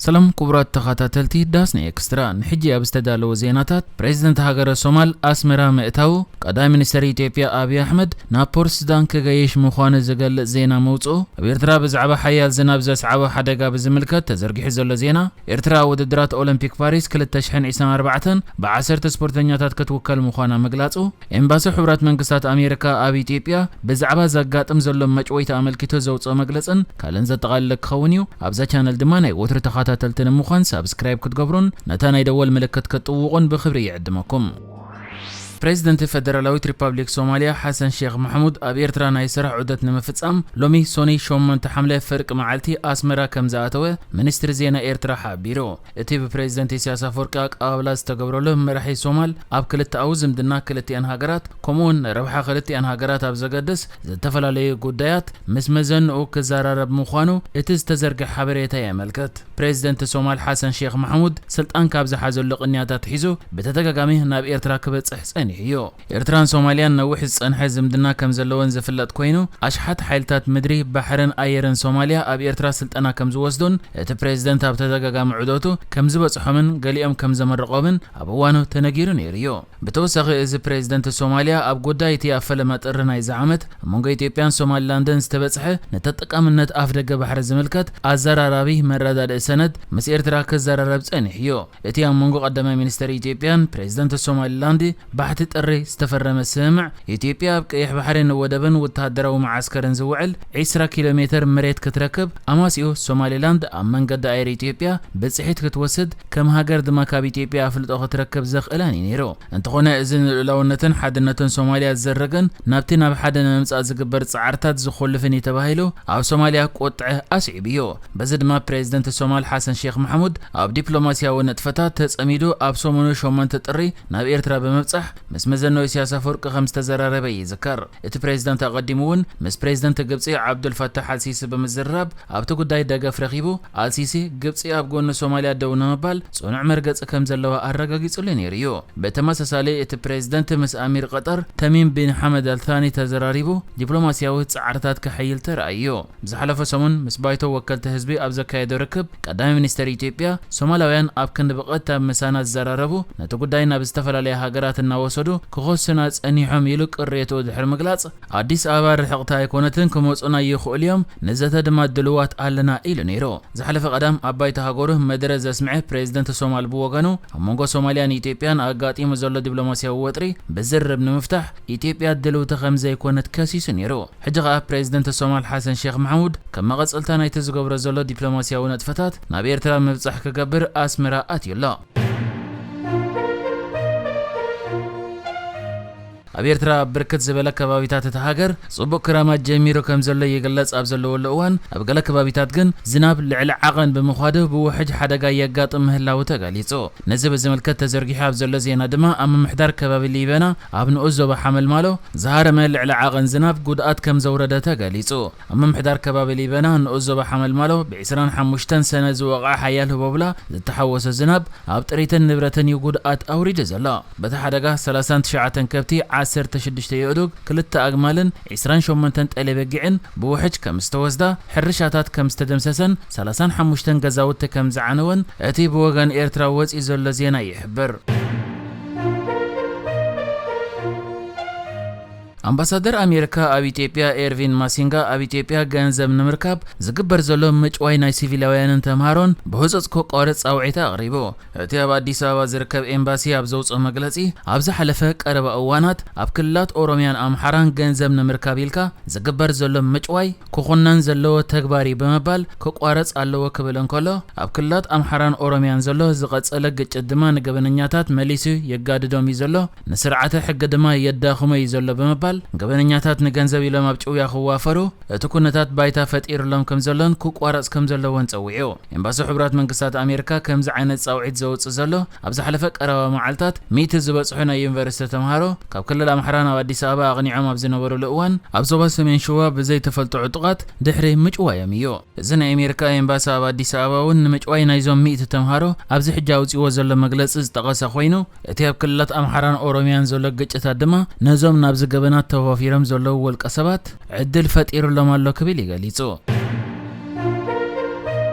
ሰላም ክቡራት ተኸታተልቲ ዳስና ኤክስትራ፣ ንሕጂ ኣብ ዝተዳለወ ዜናታት፣ ፕሬዝደንት ሃገረ ሶማል ኣስመራ ምእታዉ፣ ቀዳማይ ሚኒስተር ኢትዮጵያ ኣብይ ኣሕመድ ናብ ፖርት ሱዳን ክገይሽ ምዃኑ ዝገልጽ ዜና ምውጽኡ፣ ኣብ ኤርትራ ብዛዕባ ሓያል ዝናብ ዘስዓቦ ሓደጋ ብዝምልከት ተዘርጊሑ ዘሎ ዜና፣ ኤርትራ ኣብ ውድድራት ኦሎምፒክ ፓሪስ ክልተ ሽሕን ዕስራን ኣርባዕተን ብዓሰርተ ስፖርተኛታት ክትውከል ምዃና ምግላጹ፣ ኤምባሲ ሕቡራት መንግስታት ኣሜሪካ ኣብ ኢትዮጵያ ብዛዕባ ዘጋጥም ዘሎ መጭወይቲ ኣመልኪቱ ዘውፅኦ መግለፅን ካልእን ዘጠቓለለ ክኸውን እዩ። ኣብዛ ቻነል ድማ ናይ ወትሩ ተኸታተልቲ ንምዃን ሳብስክራይብ ክትገብሩን ነታ ናይ ደወል ምልክት ክትጥውቑን ብኽብሪ ይዕድመኩም። ፕሬዚደንት ፌደራላዊት ሪፓብሊክ ሶማሊያ ሓሰን ሼክ ማሕሙድ ኣብ ኤርትራ ናይ ስራሕ ዑደት ንምፍጻም ሎሚ ሶኒ ሸሞንተ ሓምለ ፍርቂ መዓልቲ ኣስመራ ከም ዝኣተወ ሚኒስትሪ ዜና ኤርትራ ሓቢሩ። እቲ ብፕሬዚደንት ኢሳያስ ኣፈወርቂ ኣቀባብላ ዝተገብረሉ መራሒ ሶማል ኣብ ክልተኣዊ ዝምድና ክልቲኣን ሃገራት ከምኡውን ረብሓ ክልቲኣን ሃገራት ኣብ ዘገድስ ዝተፈላለዩ ጉዳያት ምስ መዘንኡ ክዘራረብ ምዃኑ እቲ ዝተዘርግሐ ሓበሬታ የመልክት። ፕሬዚደንት ሶማል ሓሰን ሼክ ማሕሙድ ስልጣን ካብ ዝሓዘሉ ቅንያት ኣትሒዙ ብተደጋጋሚ ናብ ኤርትራ ክበጽሕ ጸኒሑ እዩ። ኤርትራን ሶማልያን ነዊሕ ዝጸንሐ ዝምድና ከም ዘለወን ዝፍለጥ ኮይኑ፣ ኣሽሓት ሓይልታት ምድሪ፣ ባሕርን ኣየርን ሶማልያ ኣብ ኤርትራ ስልጠና ከም ዝወስዱን እቲ ፕሬዚደንት ኣብ ተደጋጋሚ ዑደቱ ከም ዝበጽሖምን ገሊኦም ከም ዘመረቖምን ኣብ እዋኑ ተነጊሩ ነይሩ እዩ። ብተወሳኺ፣ እዚ ፕሬዚደንት ሶማልያ ኣብ ጉዳይ እቲ ኣብ ፈለማ ጥሪ ናይዚ ዓመት ኣብ መንጎ ኢትዮጵያን ሶማሊላንድን ዝተበጽሐ ንተጠቃምነት ኣፍደገ ባሕሪ ዝምልከት ኣዘራራቢ መረዳድኢ ሰነድ ምስ ኤርትራ ክዘራረብ ጸኒሑ እዩ። እቲ ኣብ መንጎ ቀዳማይ ሚኒስተር ኢትዮጵያን ፕሬዚደንት ሶማሊላንድ ባሕቲ ጥሪ ዝተፈረመ ስምምዕ፣ ኢትዮጵያ ኣብ ቀይሕ ባሕሪ ንወደብን ወተሃደራዊ መዓስከርን ዝውዕል ዕስራ ኪሎ ሜተር መሬት ክትረክብ፣ ኣማሲኡ ሶማሊላንድ ኣብ መንገዲ ኣየር ኢትዮጵያ ብጽሒት ክትወስድ፣ ከም ሃገር ድማ ካብ ኢትዮጵያ ኣፍልጦ ክትረክብ ዘኽእላን እዩ ነይሩ። እንተኾነ፣ እዚ ንልኡላውነትን ሓድነትን ሶማልያ ዝዘረገን ናብቲ ናብ ሓደ ንምምጻእ ዝግበር ጻዕርታት ዝኾልፍን እዩ ተባሂሉ ኣብ ሶማልያ ቁጥዐ ኣስዒቡ እዩ። በዚ ድማ ፕሬዚደንት ሶማል ሓሰን ሼክ ማሕሙድ ኣብ ዲፕሎማስያዊ ንጥፈታት ተጸሚዱ ኣብ ሰሙኑ ሸሞንተ ጥሪ ናብ ኤርትራ ብምብጻሕ ምስ መዘንኡ ኢሳያስ ኣፈወርቂ ከም ዝተዘራረበ ይዝከር። እቲ ፕሬዚደንት ኣቐዲሙ እውን ምስ ፕሬዚደንት ግብጺ ዓብዱል ፈታሕ ኣልሲሲ ብምዝርራብ ኣብቲ ጉዳይ ደገፍ ረኺቡ፣ ኣልሲሲ ግብጺ ኣብ ጎኒ ሶማልያ ደው ንምባል ጽኑዕ መርገጺ ከም ዘለዋ ኣረጋጊጹሉ ነይሩ እዩ። ብተመሳሳሊ እቲ ፕሬዚደንት ምስ ኣሚር ቀጠር ተሚም ቢን ሓመድ ኣልታኒ ተዘራሪቡ ዲፕሎማስያዊ ጻዕርታት ከሐይል ተራእዩ እዩ። ብዝሓለፈ ሰሙን ምስ ባይቶ ወከልቲ ህዝቢ ኣብ ዘካየዶ ርክብ፣ ቀዳማይ ሚኒስተር ኢትዮጵያ፣ ሶማላውያን ኣብ ክንዲ ብቐጥታ ምሳና ዝዘራረቡ፣ ነቲ ጉዳይ ናብ ዝተፈላለያ ሃገራት እናወሰዱ ክኸሱና ጸኒሖም ኢሉ ቅሬትኡ ድሕሪ ምግላጽ፣ ኣዲስ ኣበባ ርሕቕቲ ኣይኮነትን፣ ክመጹና ይኽእሉ እዮም፣ ንዘተ ድማ ድልዋት ኣለና ኢሉ ነይሩ። ዝሓለፈ ቀዳም ኣብ ባይቶ ሃገሩ መደረ ዘስምዐ ፕሬዚደንት ሶማል ብወገኑ፣ ኣብ መንጎ ሶማልያን ኢትዮጵያን ኣጋጢሙ ዘሎ ዲፕሎማስያዊ ወጥሪ ብዝርርብ ንምፍታሕ ኢትዮጵያ ድልውቲ ከም ዘይኮነት ከሲሱ ነይሩ። ሕጂ ከኣ ፕሬዚደንት ሶማል ሓሰን ሼክ ማሕሙድ ከም መቐጸልታ ናይቲ ዝገብሮ ዘሎ ዲፕሎማስያዊ ንጥፈታት ናብ ኤርትራ ምብጻሕ ክገብር ኣስመራ ኣትዩ ኣሎ። ኣብ ኤርትራ ኣብ ብርክት ዝበለ ከባቢታት እታ ሃገር ጽቡቕ ክራማት ጀሚሩ ከም ዘሎ ይግለጽ ኣብ ዘለወሉ እዋን፣ ኣብ ገለ ከባቢታት ግን ዝናብ ልዕሊ ዓቐን ብምዃዱ ብውሕጅ ሓደጋ የጋጥም ምህላዉ ተገሊጹ። ነዚ ብዝምልከት ተዘርጊሑ ኣብ ዘሎ ዜና ድማ ኣብ ምምሕዳር ከባቢ ሊበና ኣብ ንኡስ ዞባ ሓመልማሎ ዝሃረመ ልዕሊ ዓቐን ዝናብ ጉድኣት ከም ዘውረደ ተገሊጹ። ኣብ ምምሕዳር ከባቢ ሊበና ንኡስ ዞባ ሓመልማሎ ብ ዕስራን ሓሙሽተን ሰነ ዝወቕዐ ሓያል ህቦብላ ዝተሓወሶ ዝናብ ኣብ ጥሪትን ንብረትን እዩ ጉድኣት ኣውሪዱ ዘሎ። በቲ ሓደጋ ሰላሳን ትሽዓተን ከብቲ፣ ዓሰርተ ሽዱሽተ የእዱግ፣ ክልተ ኣግማልን ዕስራን ሸሞንተን ጠለበጊዕን ብውሕጅ ከም ዝተወስዳ፣ ሕርሻታት ከም ዝተደምሰሰን ሰላሳን ሓሙሽተን ገዛውቲ ከም ዝዓነወን እቲ ብወገን ኤርትራ ወጺኡ ዘሎ ዜና ይሕብር። ኣምባሳደር ኣሜሪካ ኣብ ኢትዮጵያ ኤርቪን ማሲንጋ፣ ኣብ ኢትዮጵያ ገንዘብ ንምርካብ ዝግበር ዘሎ ምጭዋይ ናይ ሲቪላውያንን ተምሃሮን ብህጹጽ ከቋርጽ ጻውዒት ኣቕሪቡ። እቲ ኣብ ኣዲስ ኣበባ ዝርከብ ኤምባሲ ኣብ ዘውጽኦ መግለጺ፣ ኣብ ዝሓለፈ ቀረባ እዋናት ኣብ ክልላት ኦሮምያን ኣምሓራን ገንዘብ ንምርካብ ኢልካ ዝግበር ዘሎ ምጭዋይ ክኹነን ዘለዎ ተግባር እዩ ብምባል ክቋረጽ ኣለዎ ክብል እንከሎ፣ ኣብ ክልላት ኣምሓራን ኦሮምያን ዘሎ ዝቐጸለ ግጭት ድማ ንገበነኛታት መሊሱ የጋድዶም እዩ ዘሎ፣ ንስርዓተ ሕጊ ድማ የዳኽሞ እዩ ዘሎ ብምባል፣ ገበነኛታት ንገንዘብ ኢሎም ኣብ ጭውያ ክዋፈሩ እቲ ኩነታት ባይታ ፈጢሩሎም ከም ዘሎን ክቋረጽ ከም ዘለዎን ጸዊዑ። ኤምባሲ ሕቡራት መንግስታት ኣሜሪካ ከምዚ ዓይነት ጻውዒት ዘውጽእ ዘሎ፣ ኣብ ዝሓለፈ ቀረባ መዓልታት ሚእቲ ዝበጽሑ ናይ ዩኒቨርሲቲ ተምሃሮ ካብ ክልል ኣምሓራ ናብ ኣዲስ ኣበባ ኣቕኒዖም ኣብ ዝነበሩሉ እዋን፣ ኣብ ዞባ ሰሜን ሽዋ ብዘይተፈልጡ ዕጡቓት ድሕሪ ምጭዋዮም እዩ። እዚ ናይ ኣሜሪካ ኤምባሲ ኣብ ኣዲስ ኣበባ እውን ንምጭዋይ ናይዞም ሚእቲ ተምሃሮ ኣብዚ ሕጂ ኣውጺዎ ዘሎ መግለጺ ዝጠቐሰ ኮይኑ፣ እቲ ኣብ ክልላት ኣምሓራን ኦሮምያን ዘሎ ግጭታት ድማ ነዞም ናብዚ ገበናት ተዋፊሮም ዘለዉ ውልቀ ሰባት ዕድል ፈጢሩሎም ኣሎ ክብል እዩ ገሊጹ።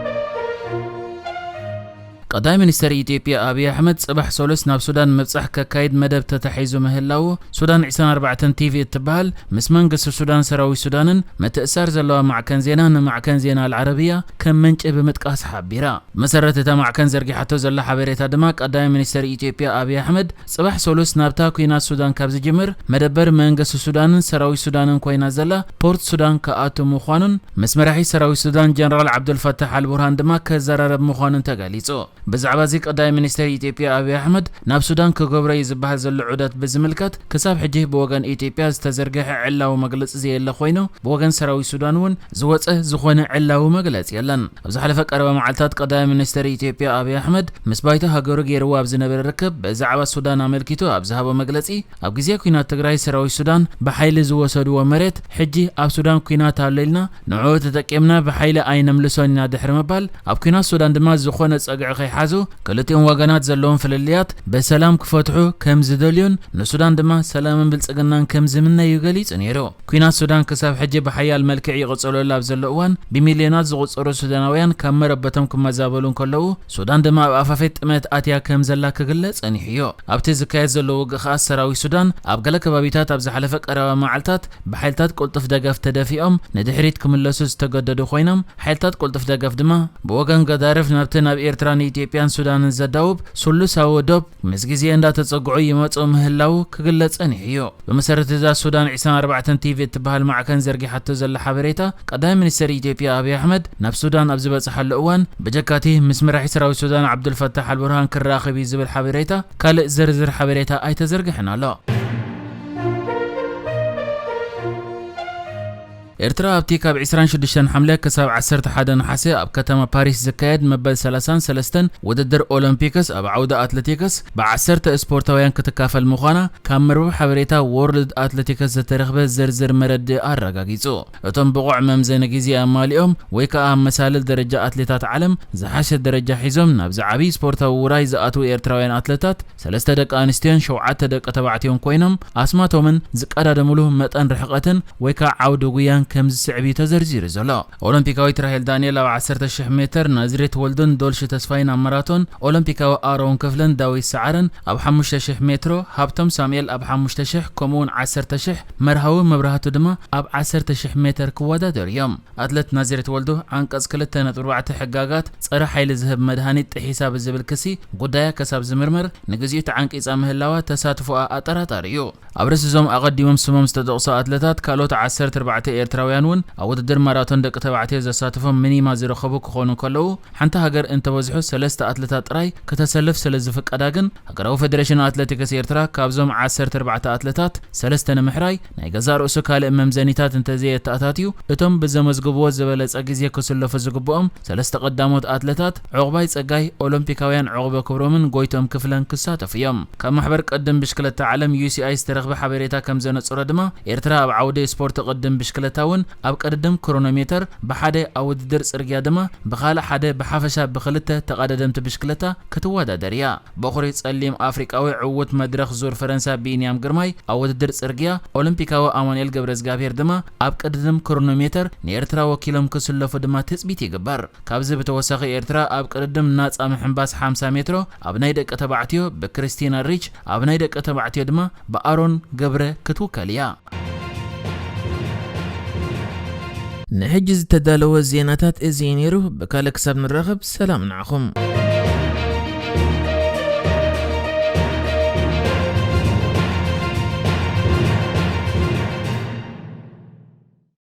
ቀዳማይ ሚኒስተር ኢትዮጵያ ኣብይ ኣሕመድ ጽባሕ ሰሉስ ናብ ሱዳን ምብጻሕ ከካይድ መደብ ተታሒዙ ምህላዉ፣ ሱዳን ዕስራን ኣርባዕተን ቲቪ እትበሃል ምስ መንግስቲ ሱዳን፣ ሰራዊት ሱዳንን ምትእስሳር ዘለዋ ማዕከን ዜና ንማዕከን ዜና ኣልዓረብያ ከም ምንጪ ብምጥቃስ ሓቢራ። ብመሰረት እታ ማዕከን ዘርጊሓቶ ዘላ ሓበሬታ ድማ፣ ቀዳማይ ሚኒስተር ኢትዮጵያ ኣብይ ኣሕመድ ጽባሕ ሰሉስ ናብታ ኲናት ሱዳን ካብ ዝጅምር መደበር መንግስቲ ሱዳንን ሰራዊት ሱዳንን ኮይና ዘላ ፖርት ሱዳን ክኣቱ ምዃኑን ምስ መራሒ ሰራዊት ሱዳን ጀነራል ዓብዱልፈታሕ ኣልቡርሃን ድማ ከዘራረብ ምዃኑን ተገሊጹ። ብዛዕባ እዚ ቀዳማይ ሚኒስተር ኢትዮጵያ ኣብይ ኣሕመድ ናብ ሱዳን ክገብሮ እዩ ዝበሃል ዘሎ ዑደት ብዝምልከት ክሳብ ሕጂ ብወገን ኢትዮጵያ ዝተዘርግሐ ዕላዊ መግለጺ ዘየለ ኮይኑ፣ ብወገን ሰራዊት ሱዳን እውን ዝወጸ ዝኾነ ዕላዊ መግለጺ የለን። ኣብ ዝሓለፈ ቀረባ መዓልታት ቀዳማይ ሚኒስተር ኢትዮጵያ ኣብይ ኣሕመድ ምስ ባይቶ ሃገሩ ገይርዎ ኣብ ዝነበረ ርክብ ብዛዕባ ሱዳን ኣመልኪቱ ኣብ ዝሃቦ መግለጺ፣ ኣብ ግዜ ኲናት ትግራይ ሰራዊት ሱዳን ብሓይሊ ዝወሰድዎ መሬት ሕጂ ኣብ ሱዳን ኲናት ኣሎ ኢልና ንዕኡ ተጠቂምና ብሓይሊ ኣይነምልሶን ኢና ድሕሪ ምባል፣ ኣብ ኲናት ሱዳን ድማ ዝኾነ ጸግዒ ከይሓዙ ክልቲኦም ወገናት ዘለዎም ፍልልያት ብሰላም ክፈትሑ ከም ዝደልዩን ንሱዳን ድማ ሰላምን ብልጽግናን ከም ዝምነዩ ገሊጹ ነይሩ። ኲናት ሱዳን ክሳብ ሕጂ ብሓያል መልክዕ ይቕጽለሉ ኣብ ዘሎ እዋን፣ ብሚልዮናት ዝቑጸሩ ሱዳናውያን ካብ መረበቶም ክመዛበሉ እንከለዉ፣ ሱዳን ድማ ኣብ ኣፋፌት ጥመት ኣትያ ከም ዘላ ክግለጽ ጸኒሑ እዩ። ኣብቲ ዝካየድ ዘሎ ውግእ ከኣ ሰራዊት ሱዳን ኣብ ገለ ከባቢታት ኣብ ዝሓለፈ ቀረባ መዓልታት ብሓይልታት ቅልጡፍ ደገፍ ተደፊኦም ንድሕሪት ክምለሱ ዝተገደዱ ኮይኖም፣ ሓይልታት ቅልጡፍ ደገፍ ድማ ብወገን ገዳርፍ ናብቲ ናብ ኤርትራ ንኢትዮጵያን ሱዳንን ዘዳውብ ስሉሳዊ ዶብ ምስ ግዜ እንዳተጸግዑ ይመጹ ምህላዉ ክግለጽ ጸኒሑ እዩ። ብመሰረት እዛ ሱዳን ዕስራን ኣርባዕተን ቲቪ እትበሃል ማዕከን ዘርጊሓቶ ዘላ ሓበሬታ፣ ቀዳማይ ሚኒስተር ኢትዮጵያ ኣብይ ኣሕመድ ናብ ሱዳን ኣብ ዝበጽሓሉ እዋን፣ ብጀካቲ ምስ መራሒ ሰራዊት ሱዳን ዓብዱልፈታሕ ኣልቡርሃን ክራኸብ እዩ ዝብል ሓበሬታ፣ ካልእ ዝርዝር ሓበሬታ ኣይተዘርግሐን ኣሎ። ኤርትራ ኣብቲ ካብ ዕስራን ሽዱሽተን ሓምለ ክሳብ ዓሰርተ ሓደ ነሓሰ ኣብ ከተማ ፓሪስ ዝካየድ መበል ሰላሳን ሰለስተን ውድድር ኦሎምፒክስ ኣብ ዓውዲ ኣትሌቲክስ ብዓሰርተ ስፖርታውያን ክትካፈል ምዃና ካብ መርበብ ሓበሬታ ወርልድ ኣትሌቲክስ ዝተረኽበ ዝርዝር መረድእ ኣረጋጊጹ። እቶም ብቑዕ መምዘኒ ግዜ ኣማሊኦም ወይ ከኣ ኣብ መሳልል ደረጃ ኣትሌታት ዓለም ዝሓሸ ደረጃ ሒዞም ናብዚ ዓብዪ ስፖርታዊ ውራይ ዝኣትዉ ኤርትራውያን ኣትሌታት ሰለስተ ደቂ ኣንስትዮን ሸውዓተ ደቂ ተባዕትዮን ኮይኖም፣ ኣስማቶምን ዝቀዳደምሉ መጠን ርሕቐትን ወይ ከዓ ዓውዲ ጉያን ከም ዝስዕብ እዩ ተዘርዚሩ ዘሎ። ኦሎምፒካዊት ራሄል ዳንኤል ኣብ ዓሰርተ ሽሕ ሜትር፣ ናዝሬት ወልዱን ዶልሺ ተስፋይን ኣብ ማራቶን፣ ኦሎምፒካዊ ኣሮን ክፍለን ዳዊት ሰዓረን ኣብ ሓሙሽተ ሽሕ ሜትሮ፣ ሃብቶም ሳሙኤል ኣብ ሓሙሽተ ሽሕ፣ ከምኡውን ዓሰርተ ሽሕ፣ መርሃዊ መብራህቱ ድማ ኣብ ዓሰርተ ሽሕ ሜትር ክወዳደሩ እዮም። ኣትለት ናዝሬት ወልዱ ዓንቀጽ ክልተ ነጥቢ ኣርባዕተ ሕጋጋት ጸረ ሓይሊ ዝህብ መድሃኒት ጥሒሳ ብዝብል ክሲ ጉዳያ ከሳብ ዝምርመር ንግዚኡ ተዓንቂጻ ምህላዋ ተሳትፎኣ ኣጠራጣሪ እዩ። ኣብ ርእሲ እዞም ኣቐዲሞም ስሞም ዝተጠቕሱ ኣትለታት ካልኦት ዓሰርተ ኣርባዕተ ኤርትራውያን እውን ኣብ ውድድር ማራቶን ደቂ ተባዕትዮ ዘሳትፎም ሚኒማ ዝረኸቡ ክኾኑ ከለዉ፣ ሓንቲ ሃገር እንተበዝሑ ሰለስተ ኣትለታት ጥራይ ከተሰልፍ ስለ ዝፍቀዳ ግን፣ ሃገራዊ ፌደሬሽን ኣትሌቲክስ ኤርትራ ካብዞም ዓሰርተ ኣርባዕተ ኣትለታት ሰለስተ ንምሕራይ ናይ ገዛእ ርእሱ ካልእ መምዘኒታት እንተዘየተኣታትዩ፣ እቶም ብዘመዝግብዎ ዝበለጸ ግዜ ክስለፉ ዝግብኦም ሰለስተ ቀዳሞት ኣትለታት ዑቕባይ ጸጋይ፣ ኦሎምፒካውያን ዑቕበ ክብሮምን ጎይቶም ክፍለን ክሳተፉ እዮም። ካብ ማሕበር ቅድድም ብሽክለታ ዓለም ዩ ሲ ኣይ ዝተረኽበ ሓበሬታ ከም ዘነጽሮ ድማ፣ ኤርትራ ኣብ ዓውዲ ስፖርት ቅድድም ብሽክለታ እውን ኣብ ቅድድም ክሮኖሜተር ብሓደ፣ ኣብ ውድድር ጽርግያ ድማ ብኻልእ ሓደ፣ ብሓፈሻ ብኽልተ ተቐዳደምቲ ብሽክለታ ክትወዳደር እያ። በኹሪ ጸሊም ኣፍሪቃዊ ዕዉት መድረኽ ዙር ፈረንሳ ቢንያም ግርማይ ኣብ ውድድር ጽርግያ፣ ኦሎምፒካዊ ኣማኑኤል ገብረዝጋብሄር ድማ ኣብ ቅድድም ክሮኖሜተር ንኤርትራ ወኪሎም ክስለፉ ድማ ትጽቢት ይግበር። ካብዚ ብተወሳኺ ኤርትራ ኣብ ቅድድም ናጻ ምሕንባስ ሓምሳ ሜትሮ ኣብ ናይ ደቂ ተባዕትዮ ብክሪስቲና ሪች፣ ኣብ ናይ ደቂ ተባዕትዮ ድማ ብኣሮን ገብረ ክትውከል እያ። ንሕጂ ዝተዳለወ ዜናታት እዚ እዩ ነይሩ። ብካልእ ክሳብ ንራኸብ ሰላም ንዓኹም።